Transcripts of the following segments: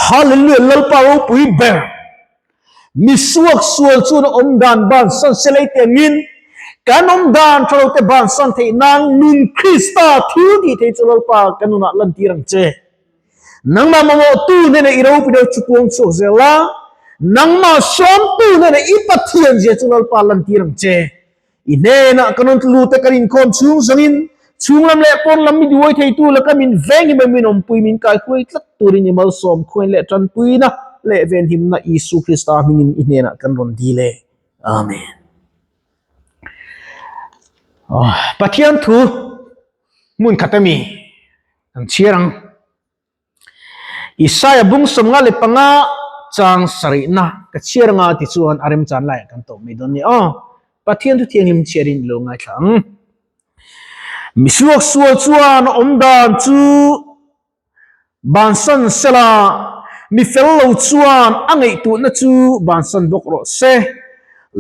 Hallelujah Lalpa ropui ber. Mi suak sual chuan a awm dan bansan se lei tiangin kan awm dan tha lo te bansan theih nan nun Krista thil tih thei chu Lalpa kan nunah lantir ang che. Nangmah mamawhtu hnenah i ropui deuh chu puang chhuak zel a, nangmah sawmtu hnenah i Pathian zia chu Lalpa lantir ang che. I hnenah kan rawn tlu te kan inkhawm chhung zawngin chhunglam leh pawnlam mi duai theitu laka min veng hi mai min awmpui min kaihruai tlat turin i malsawm khuain leh tanpuina leh venhimna Isu Krista hmingin i hnenah kan rawn dil e. Amen. Pathian thu hmun khat ami kan chhiar ang. Isaia bung 55 chang sarihna ka chhiar anga ti chuan a remchan laiah kan tawp mai dawn ni aw. Pathian thu thianghlim chhiarin i lo ngaithla ang. Misuak sual chuan a awm dan chu bansan sela, mi fel lo chuan a ngaihtuahna chu bansan bawk rawh se.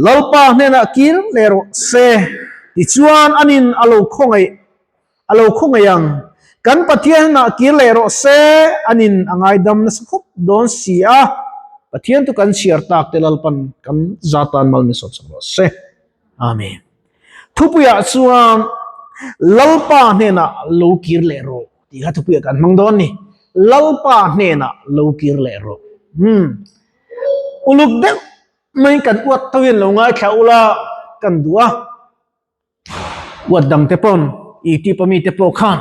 Lalpa hnenah kir leh rawh se. Tichuan anin a lo khawngaih A lo khawngaih ang. Kan Pathian hnah kir leh rawh se, anin a ngaidam nasa khawp dawn si a. Pathian chu kan chhiar tak te Lalpan kan zatan mal min sawmsak rawh se. Amen. Thupuiah chuan Lalpa hnenah lo kir leh rawh tih kha thupuiah kan hmang dawn ni. Lalpa hnenah lo kir leh rawh. Hmm. Uluk deuh mai kan uat tawin lo ngaithla ula kan duh a. Uat dang te pawn YouTube a mite pawh khan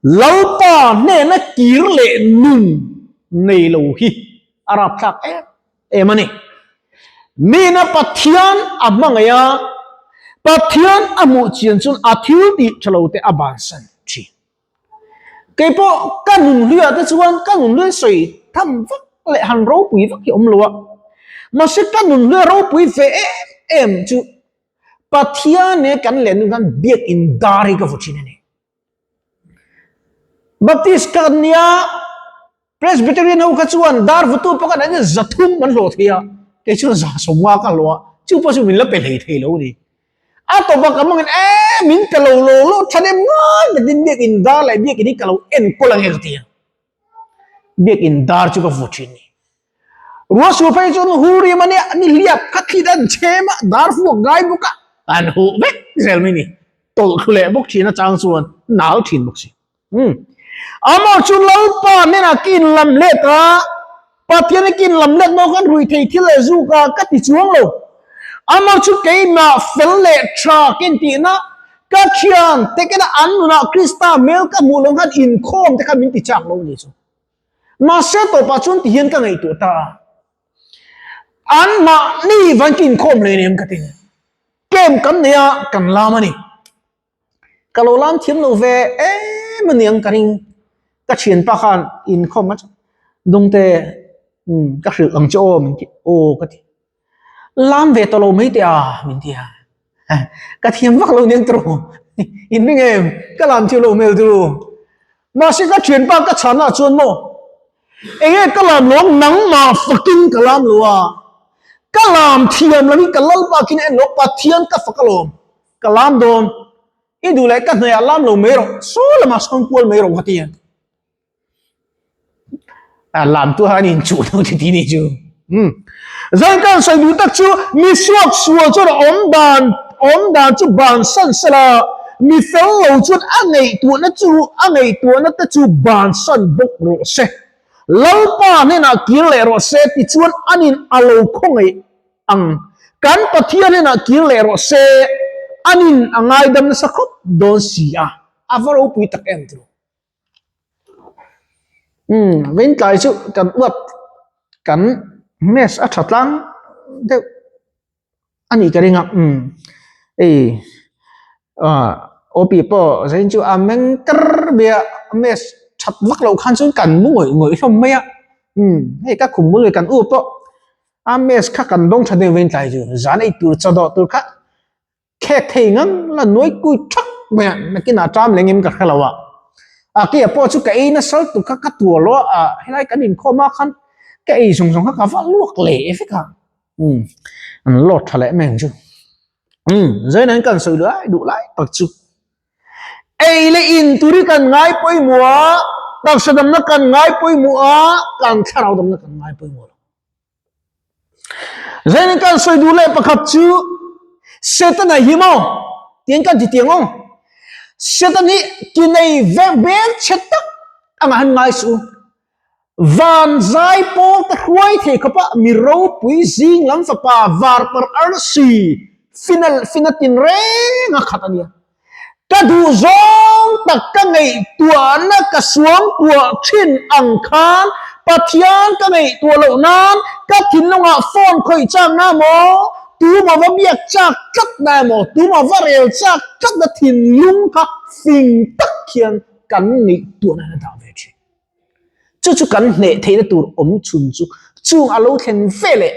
Lalpa hnena kir leh nun nei lo hi a rapthlak em em a ni. Mina Pathian a hmangaih a, Pathian a hmuh chian chuan a thil tih tha lo te a bansan thin. Kei pawh ka nun hluiah te chuan ka nun hlui sawi tham vak leh han ropui vak hi awm lo a, mahse ka nun hlui a ropui ve em em chu Pathian he kan leh nun khan biakin dar hi ka vu thin a ni. Baptist ka kan nia, Presbyterian ho kha chuan dar vutu pawh khan an 300 an hlawh thei a, kei chuan 150 ka hlawh a, chu pawh chu min la pe hlei thei lo a ni. A tawpah ka hmangin e min pe lo lo lo thahnem ngai takin biakin dar leh biakin hi ka lo enkawl ang e ka ti a. Biakin dar chu ka vu thin ni. Ruahsur phei chuan hu rim a nia, ni hliap kha thlit an chhem a, dar fuak ngai bawk a, an huh vek zel mai ni. Tawlh thlu leh bawk thin a chang chuan nal thin bawk si. Hmm. Amah chu Lalpa hnenah ka inlam let a, Pathian hi ka inlam let maw khan rui thei thil leh zuk a ka ti chuang lo. Amah chu keimah fel leh tha ka intihna Ka thian te kena an nunah Krista hmel ka hmuh lo khan inkhawm te kha min ti chak lo ni chu. Mahse tawpah chuan ti hian ka ngaihtuah ta a. An mahni van ka inkhawm hle nem ka ti. Kem kan nei a, kan lam a ni. Ka lo lam thiam lo ve em a niang ka ring. Ka thianpa khan inkhawm a dawngte ka hrilh ang che aw min ti aw ka ti. Lam ve tawh lo mai teh a, min ti a. Ka thiam vak lo nen turu. In ring em? Ka lam thiam lo hmel turu. Mahse ka thianpa ka chhanna chuan maw, enge ka lam lo ang nangmah fakin ka lam lo a. Ka lam thiam lo hi ka lalpa khin en lo, Pathian ka fak alawm. Ka lam dawn. I duh leh ka hnaihah lam lo mai rawh, saw lamah sawn kual mai rawh ka ti a. A lam tu han in chu lo ti ti ni chu. Hmm. Zan kan sawi duh tak chu mi suak sual chuan awm dan awm dan chu ban san sela mi fel lo chuan a ngaihtuahna chu a ngaihtuahna te chu ban san bawk rawh se. Lalpa hnenah kir leh rawh se ti chuan anin a lo khawngaih ang. Kan Pathian hnenah kir leh rawh se anin a ngaidam nasa khawp dawn si a. A va ropui tak em tiro. Umm vawiin tlai chu kan uap kan mess a tha tlang deuh a nih ka ring a umm hei ah OP pawh zain chu a meng kar mai a mess that vak loh khan chuan kan mu ngawih ngawih hlawm mai a umm hei ka khum bul leh kan u pawh a mess kha kan dawng tha deuh vawiin tlai chu zan ei tur chaw dawh tur kha. Khek thei ngang la nuai kui thak mai a, nakinah ṭam leng em ka hre lo a. A keia pawh chu ka ei nasa lutuk kha ka tuar lo a, helai kan inkhawm ah khan ka ei zawng zawng kha ka va luak leh vek a. Umm an lawt tha leh mai ang chu. Umm zaina in kan sawi lai duh lai tak chu. Ei leh in tur hi kan ngai pawimawh a. Taksa damna kan ngai pawimawh a, kan thlarau damna kan ngai pawimawh lo. Zainin kan sawi duh leh pakhat chu Setana hi maw tiang kan ti tiang aw. Setan hi ki nei bel chhe tak anga han ngai suh u. Van zai pawl te hruai thei khawpa mi ropui zing lam fapa varpar arsi final fina tin reng a khat a nia. Ka duh zawng tak ka ngaihtuahna ka suangtuah thin ang khan Pathian ka ngaihtuah loh nan ka thinlungah phone khawih chakna emaw, tuma va biak chak tlatna emaw, tuma va rel chak tlatna thinlung kha fing tak hian kan ngaihtuahna hian a dah ve thin. Chu chu kan hneh theihna tur awm chhun chu chung a lo thlen veleh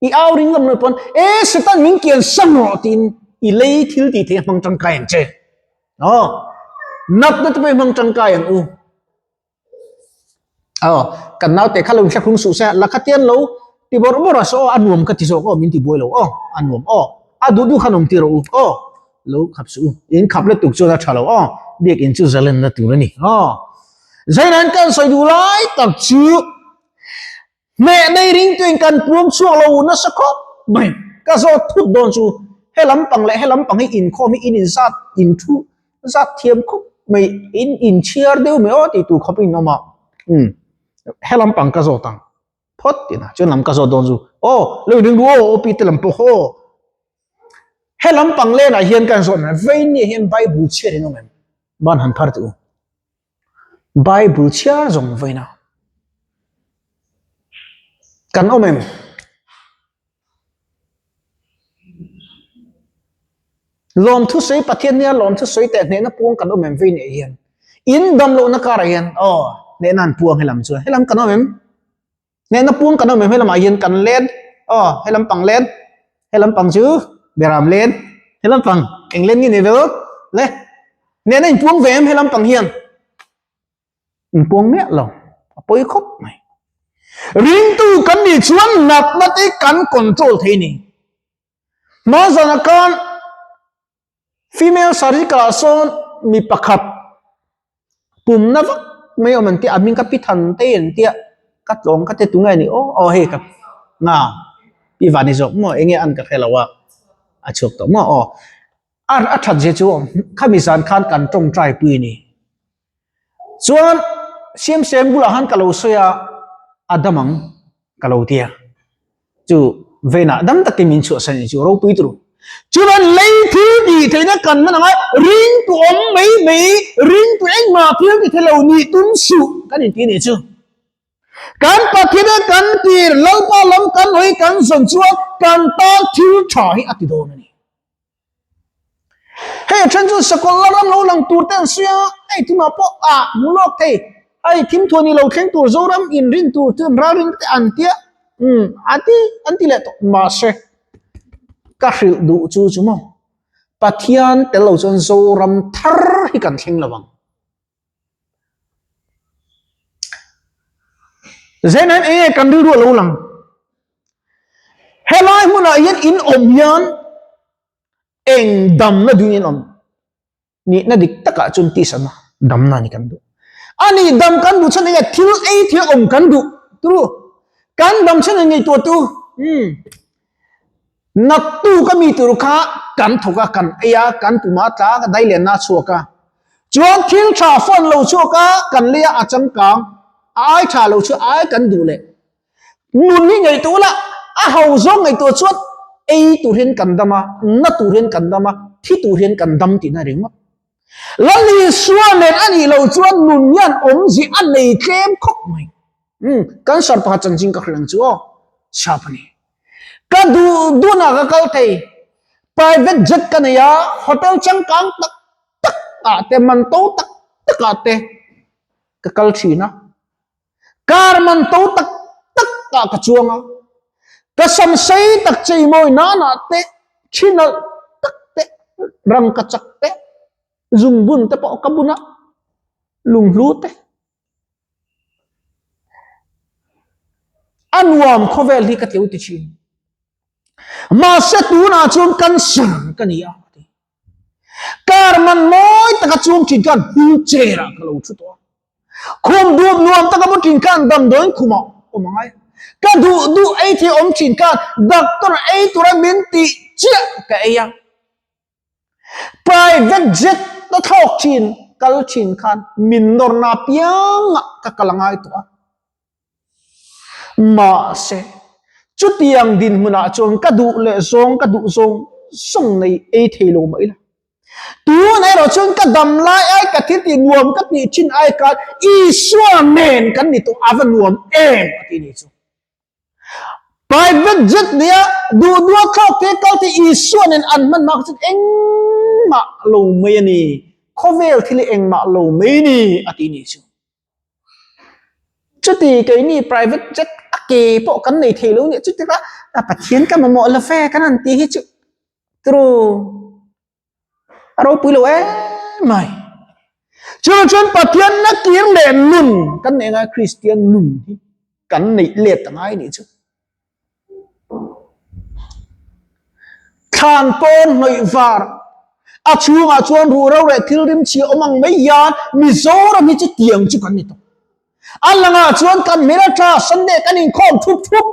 I au ring ngam lo pawn e Satan min kian sang rawh tiin i lei thil tih theih a hmang tangkai ang che. Aw, natna te pawh i hmang tangkai ang u. Aw, kan naute kha lo inhre hrung suh se, la khatian lo ti bawrh bawrh a saw aw, a nuam ka ti zawk aw, min ti buai lo aw, a nuam aw, a duh duh khan awm tir rawh u aw, lo khap suh u, in khap lutuk chuan a tha lo aw, biakinn chu zalenna tur a ni aw. Zainain kan sawi duh lai tak chu Hmeh nei ringtuin kan puang chhuak lo nasa khawp mai. Ka zawt thut dawn chu he lampang leh he lampang hi inkhawm hi in inzat in thu zat thiam khawp mai in inchhiar deuh mai aw tih tur khawp in awm a. Umm he lampang ka zawt ang phawt tina chuan lam ka zawt dawn chu aw lo inring duh aw aw pi te lam pawh aw. He lampang lenah hian kan zawt mai Veinia hian Bible chhiar in awm em? Ban han phar teh u. Bible chhiar zawng vawiin a kan awm em? Lawmthu sawi Pathian nia lawmthu sawi teh hnehna puang kan awm em vei nei hian in dam lohna karah hian aw hnehna an puang helam chuan helam kan awm em? Hnehna puang kan awm em helamah hian kan len aw helam pang len helam pang chu beram len helam pang eng len nge ni ve le hnehna in puang ve em helam pang hian in puang miah lo a pawi khawp mai ringtu kan nih chuan natna te kan control thei ni hma zana khan Female surgical ah sawn mi pakhat pumna vak mai awm an tia a hming ka pi than te an tia ka tlawng ka ti tunge ni aw aw hei ka nga pi vani zawk maw enge an ka hre lo a a chhuak tawh maw aw a a that zia chu khami zan khan kan tawngtai pui a ni chuan siamsiam bulah khan ka lo sawi a a dam ang ka lo tia. Chu venah dam takin min chhuahsan ni chu ropui tur. Chuan lei thil tih theihna kan hman anga ringtu awm mai mai, ringtu engmah thil ti thei lo nih tum suh kan inti nih chu. Kan Pathian kan tir Lalpa lam kan hawi kan zawn chuan kan tan thil tha hi a ti dawn a ni. Hei a then chu sakawlh la ram lo lang tur te an sawi a, hei tunah pawh ah hmu lawk thei, hei thimthuan i lo thleng tur Zoram inrin tur chu an ralring te an tia, umm a ti an ti leh tawh mahse ka hrilh duh chu chu maw Pathian tel lo chuan Zoram thar hi kan thleng lo ang. Zen hian enge kan rilru a lo lang. Helai hmunah hian in awm hian eng damna duhin in awm. Nihna dik takah chuan tisana damna ni kan duh. Ani dam kan duh chhan enge thil ei thil awm kan duh. Turu kan dam chhan eng ngaihtuah tu. Hmm. Naktu ka mi tur kha kan thawk a, kan ei a, kan pum a tla a, dai lianna a chhuak a. Chuan thil tha phone lo chhuak a, kan lei a, a changkang, a ai tha lo chu ai kan duh leh. Nun hi ngaihtuah ula, a ho zawng ngaihtuah chuan ei tur hian kan dam a, na tur hian kan dam a, thi tur hian kan dam tihna ringawt. Lal Isua nen a nih loh chuan nun hian awmzia a nei tlem khawp mai. Umm, cancer pakhat chanchin ka hrilh ang chu aw, sap a ni. Ka duh duhnah ka kal thei, private jet ka nei a, hotel changkang tak tak ah te, man to tak tak ah te ka kal thin a, car man to tak tak ah ka chuang a, ka sam sei tak chei mawi nanah te, thi nalh tak te, rangkachak te, zungbun te pawh ka bun a, lunghlu te. A nuam khawvel hi ka tleu ti thin. Mahse tunah chuan cancer ka ni a ti. Kar man mawi taka chuang thin khan wheelchair ah ka lo thu tawh a. Khum duh nuam taka mu thin khan damdawiin khumah awm a ngai. Ka duh duh ei thei awm thin khan doctor ei tura min tih chiah ka ei a. Private jet a thlawk thin kal thin khan min nawrna piangah ka kal a ngai tawh a. Mahse, chutiang dinhmunah chuan ka duh leh zawng ka duh zawng zawng nei ei thei lo mah ila. Tun erawh chuan ka dam lai ai ka thil tih nuam ka tih thin ai khan Isua nen kan ni tawh a va nuam em a ti ni chu. Private jet nia duh duha thlawk te kal te Isua nen an hman hma kha chuan engmah lo mai a ni, khawvel thil hi engmah lo mai a ni a ti ni chu. Chuti keini private jet a ke pawh kan nei thei lo nia chuti kha Pathian ka mamawh lo ve kan han ti hi chu True. A ropui lo em mai. Chuvang chuan Pathian na kir leh nun kan neih ngai Kristian nun hi kan neih let a ngai nih chu. Thlan pawn hnawih var a chhungah chuan ruh ro leh thil rim chhia awm ang mai hian Mizoram hi chu tiang chu kan ni tawh. A langah chuan kan hmel a tha Sunday kan inkhawm thup thup.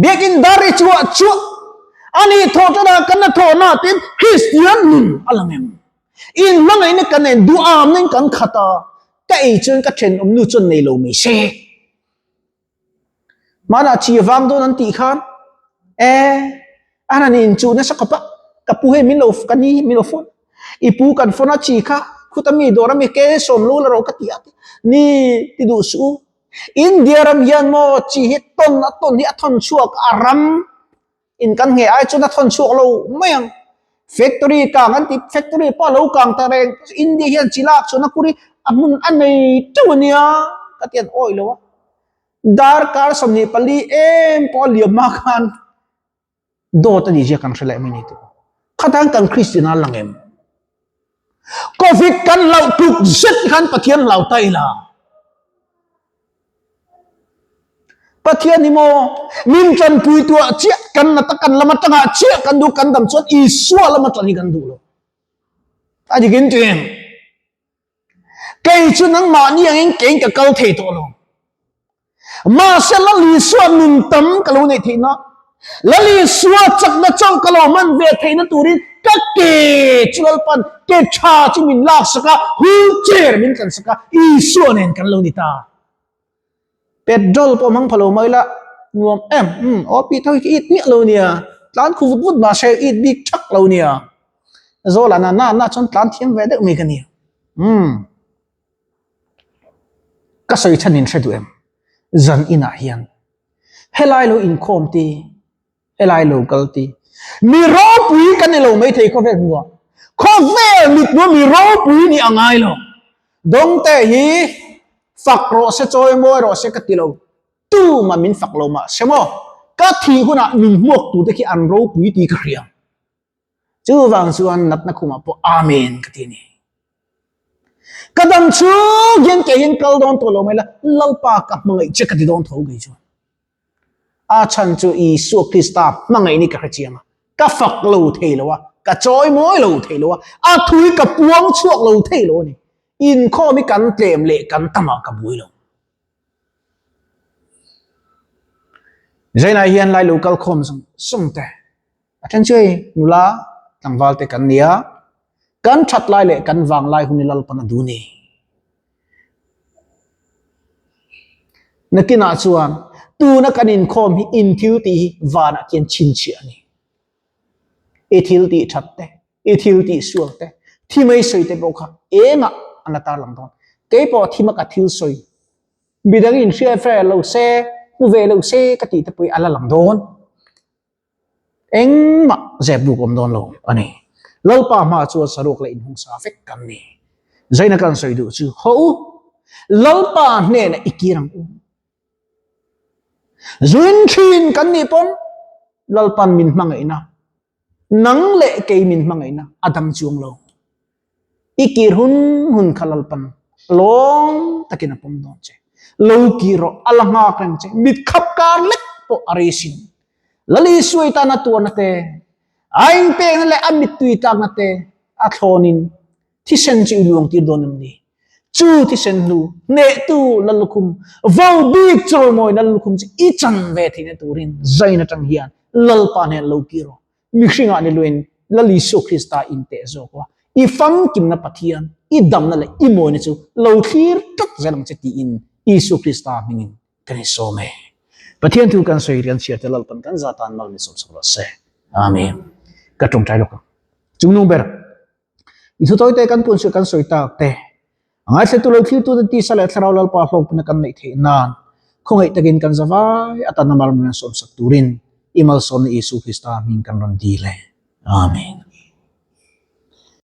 Biakinn dar i chuah chuah a nih thawh ṭanah kan la thawhna tin Kristian nun a lang em? In hmangaihna kan en duham in kan khat a, ka ei chuan ka ṭhenawm nu chuan nei lo mai se. Hmanah chi a vang dawn an tih khan e an han inchuh nasa khawp a, ka pu hei min lo ka ni min lo phone i pu kan phone a chi kha khuta mi dawr a mi ke sawm lo la rawh ka ti a ni ti duh suh u. India ram hian maw chi hi tawn a tawn hi a thawn chhuak a ram in kan ngheh ai chuan a thawn chhuak lo mai ang. Factory kang an ti factory pawh a lo kang ta reng India hian chi lak chhuahna kur hi a hmun a nei teuh a nia ka ti an awih lo a. Darkar 24 em pawh a liam hma khan Dawt a nih zia kan hre leh mai ni tawh. Khatan kan Kristian a lang em? Covid kan hlauh tluk zet khan Pathian hlau ta ila. Pathian hi maw min tanpui tuah chiah kan nata kan lam atanga chiah kan duh kan dam chuan Isua lam atang hi kan duh lo. A dik in ti em? Kei chu nangmahni angin kein ka kal thei tawh lo. Mahse Lal Isua nun tam ka lo neih theihna, Lal Isua chakna chauh ka lo hman ve theihna turin ka ke chu Lalpan ke tha chu min laksak a, wheelchair min tlansak a, Isua nen kan lo ni ta. Petrol pawh hmang pha lo mai la, nuam em, umm aw pi tho hi ka it miah lo nia, tlan khu vut vut mahse it bik thak lo nia. Zawla na na na chuan tlan thiam ve deuh mai ka nia. Umm. Ka sawi chhan in hre duh em? Zan inah hian helai lo inkhawm ti, helai lo kal ti. Mi ropui kan ni lo maithei khawvel hmuah. Khawvel mit hmuah mi ropui nih a ngai lo. Dawngte hi fak rawh se chawi mawi rawh se ka ti lo. Tumah min fak lo mah se maw? Ka thih hunah min hmuak tute khi an ropui tih ka hria. Chuvang chuan natna khumah pawh Amen ka ti a ni. Ka dam chhung hian kei hian kal dawn tawh lo mai la, Lalpa ka hmangaih che ka ti dawn tho kei chuan. A chhan chu Isua Krista hmangaih ni ka hre chiang a, ka fak lo thei lo a, ka chawi mawi lo thei lo a, a thu hi ka puang chhuak lo thei lo a ni. Inkhawm hi kan tlem leh kan tamah ka buai lo. Zainah hian lai lo kal khawm zawng zawng te A then chu hei nula tlangval te kan nia, kan that lai leh kan vang lai hun hi Lalpan a duh ni. Nakinah chuan tuna kan inkhawm hi in thil tih hi vanah khian chhinchhiah a ni. I thil tih that te, i thil tih sual te, thi mai sawi te pawh kha engah an la tarlang dawn. Keipawh thima ka thil sawi, midang inhria ve lo se, hmu ve lo se ka tih te pawh hi a la lang dawn. Engmah zep buk awm dawn lo a ni. Lalpa hmaah chuan saruak leh inhungsa vek kan ni. Zaina kan sawi duh chu, Haw u, Lalpa hnenah i kir ang u. Zuin thin kan nih pawn Lalpan min hmangaihna, nang leh kei min hmangaihna a dang chuang lo. I kir hun hun kha Lalpan lawm takin a pawm dawn che. Lo kir rawh, a la nghak reng che. Mit khap kar lek pawh a rei sin. Lal Isua i tana tuarna te, a inpekna leh a mittui tlakna te a thlawnin thisen chu i luangtir dawn em ni? Chu thisen hnu hnehtu Lallukhum, vo bik chawimawi Lallukhum chu i chan ve theihna turin zain atang hian Lalpa hnen lo kir rawh. Mihringah ni luin Lal Isua Krista inteh zawk a, i famkimna Pathian, i damna leh i mawina chu lo thlir tlat zel ang che tiin Isua Krista hmingin kan insawm e. Pathian thu kan sawi rian chhiar te Lalpan kan za tan mal min sawmsak rawh se. Amen. Ka tawngtai lawk ang. Chungnung ber. I thu tawite kan pun kan sawi tak te. A ngaithletu lo thlirtute tisa leh thlarau Lalpa hlawkpuna kan neih theih nan khawngaih takin kan zavai atana mal min rawn sawmsak turin i malsawmna Isu Krista hming kan rawn dil e. Amen.